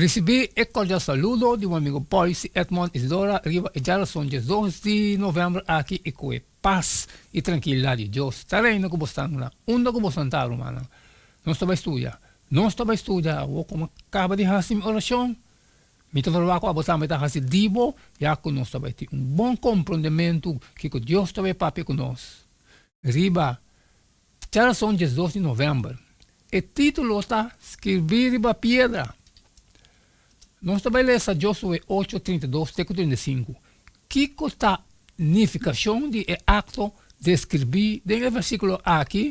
Risibí e kordial saludo di bo amigo Poissy Edmond Isidora riba e djarason 12 di novèmber aki i ku e pas i trankilidat di Dios ta reina ku bosnan na unda ku bosnan ta, rumannan. Nos ta bai studia. Nos ta bai studia awor ku mi a kaba di hasi mi orashon. Mi ta verwagt ku abo tambe ta hasi di bo, ya ku nos ta bai tin un bon komprondementu kiko Dios ta bai papia ku nos riba djarason 12 di novèmber. E título ta Skirbí riba piedra. Nos ta bai lesa Josué 8, 32 te ku 35. Kiko ta nifikashon di e akto deskribí den e versíkulo aki,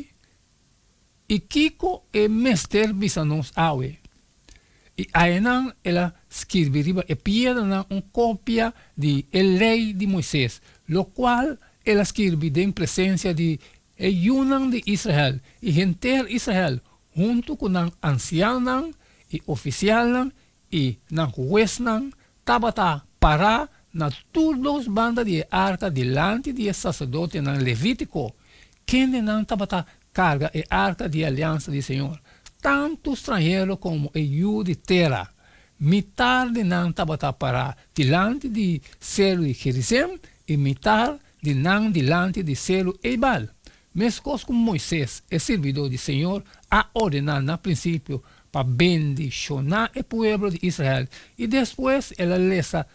i kiko e mester bisa nos awe? I ayanan el a skirbi riba e piedranan un kopia di e Lei di Moisés, lokual el a skirbi den presensia di E yunan di Israel i henter Israel, huntu ku nan ansianonan i ofisialnan i nan huesnan, tabata pará na tur dos banda di e arka dilanti di e saserdotenan levítiko, kendenan tabata karga e arka di e aliansa di señor, tantu stranhero komo e yu di tera. Mitar di nan tabata pará dilanti di seru di Gerizim i mitar di nan dilanti di seru Ebal, meskos ku Moises, e sirbidó di señor, a ordená na prinsipio pa bendishoná e pueblo di Israel, i despues el a lesa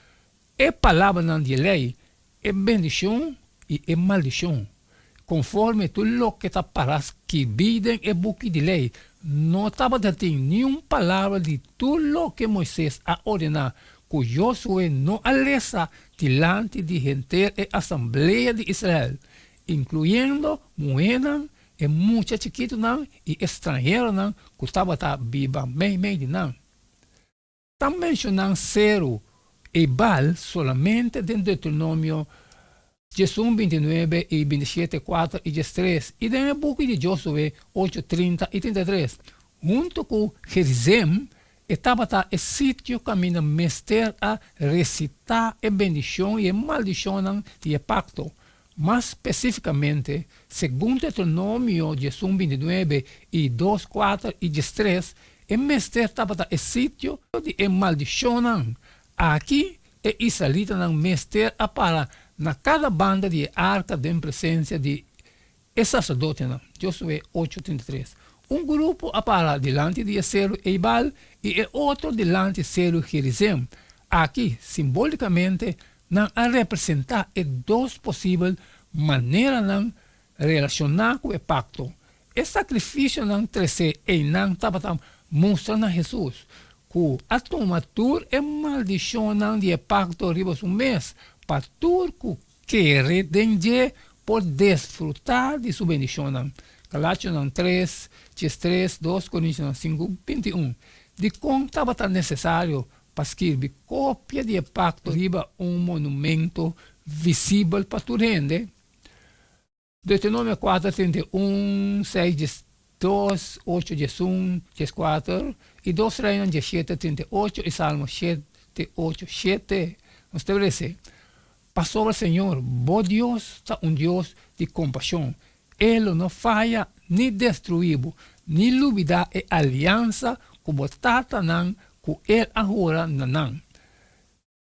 e palabranan di e lei, e bendishon i e maldishon, konforme tur loke ta pará skibí den e buki di lei. No tabata tin niun palabra di tur loke Moises a ordená ku Josué no a lesa dilanti di henter e asamblea di Israel, inkluyendo muhénan, e mucha chikitunan i e stranheronan ku tabata biba meimei di nan. Ta menshoná Seru Ebal solamente den Deuteronomio 11, 29 i 27, 4 i 13, i den e buki di Josué 8, 30 i 33. Huntu ku Gerizim, E tabata e sitio kaminda mester a resitá e bendishon i e maldishonnan di e pakto. Mas spesífikamente, segun Deuteronomio 11, 29 i 2, 4 i 13, e mester tabata e sitio di e maldishonnan. Aki e israelitanan mester a para na kada banda di e arka den presensia di E saserdotenan, Josué 8, 33. Un grupo a para dilanti di e seru Ebal i e otro dilanti seru Gerizim. Aki, simbólikamente, nan a representá e dos posibel maneranan relashoná ku e pakto. E sakrifisionan tresé einan tabata mustra na Hesus, ku a tuma tur e maldishonnan di e pakto riba su mes pa tur ku Kere den dje por desfrutá di su bendishonnan. Galationan 3, 13, 2 Korintionan 5, 21. Dikon tabata nesesario pa skirbi kopia di e pakto riba un monumento visibel pa tur hende? Deuteronomio 4, 31, 6, 2, 8, 11, 14, i 2 Reinan 17, 38 i Salmo 7, 8, 7. Nos ta lesa, Pasobra Señor, bo Dios, ta un Dios di kompashon. E lo no faya ni destruí bo, ni lubidá e aliansa ku bo tatanan ku El a hura na nan.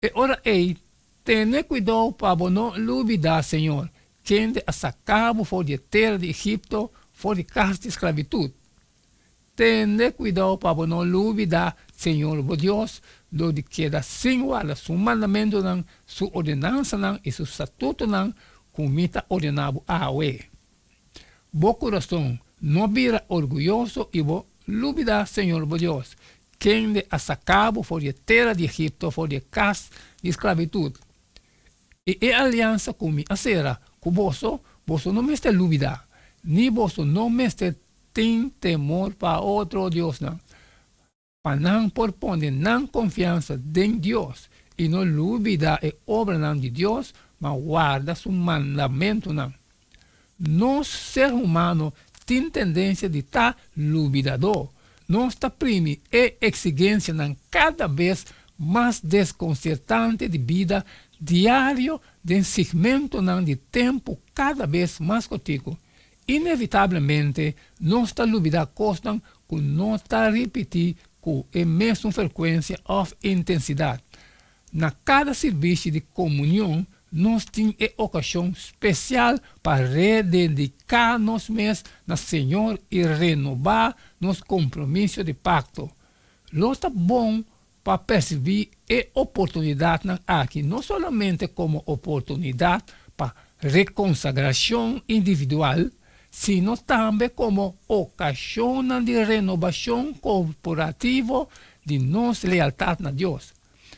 E ora ei, tene kuidou pa bo no lubidá Señor, kende a saká bo for di e tera di Egipto, for di kas di sklabitut. Tene kuidou pa bo no lubidá Señor bo Dios dor di keda sin warda su mandamentunan, su ordenansanan i su statutonan ku mi ta ordená bo awe. Bo kurason no bira orguyoso i bo lubidá Señor bo Dios, kende a saká bo for di e tera di Egipto, for di e kas di sklabitut. I e aliansa ku mi a sera ku boso, boso no mester lubidá, ni boso no mester tin temor pa otro diosnan, pa nan por pone nan konfiansa den Dios i no lubidá e obranan di Dios, ma warda su mandamentunan. Nos ser humano tin tendensia di ta lubidadó. Nos ta primi e eksigensianan kada bes mas deskonsertante di bida diario den sigmentonan di tempu kada bes mas kortiku. Inevitablemente nos ta lubidá kosnan ku no ta ripití. ku e mesun frekuensia òf intensidat. Na kada sirbishi di komunion nos tin e okashon spesial pa redediká nos mes na Señor i renobá nos kompromiso di pakto. Lo ta bon pa persibí e oportunidatnan aki no solamente komo oportunidat pa rekonsagrashon individual, sino tambe komo okashonnan di renobashon korporativo di nos lealtat na Dios.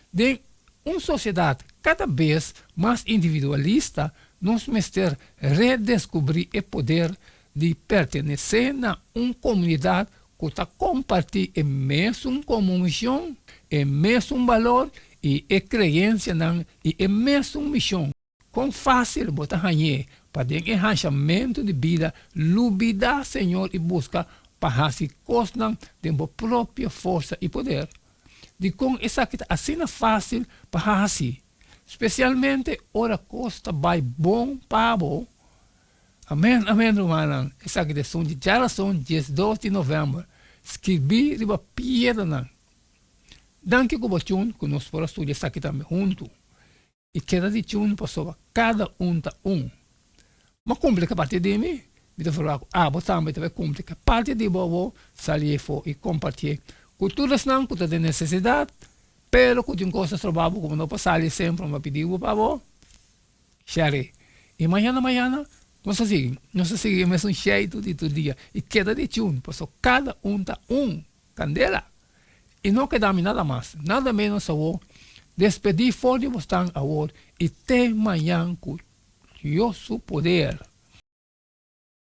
Den un sosiedat kada bes mas individualista, nos mester redeskubrí e poder di pertenesé na un komunidat ku ta kompartí e mesun komovishon, e mesun balor i e kreensianan i e mesun mishon. Kon fásil bo ta hañ'é pa den e hanshamentu di bida lubidá Señor i buska pa hasi kosnan den bo propio forsa i poder? Dikon esaki ta asina fásil pa hasi, spesialmente ora kos ta bai bon pa bo? Amèn, amèn, rumannan, esaki ta esun di djarason 12 di novèmber, skirbí riba piedranan. Danki ku bo tune ku nos por a studia esaki tambe huntu. I keda di tune pasobra kada un ta un. Bo a kumpli ku e parti di mi, mi ta ferwagt ku abo tambe ta bai kumpli ku e parti di bo awor, sali efo i kompartié ku tur esnan ku ta den nesesidat, pero ku tin kos ta stroba bo ku bo no por sali semper, mi a pidi bo pa bo share. I mañana mañana nos ta sigui, nos ta sigui e mesun sheitu di tur dia i keda di tune pasobra kada un ta un. Kandela! I no keda mi nada mas, nada menos awor, despedí for di bosnan awor i te mañan ku Dios su poder.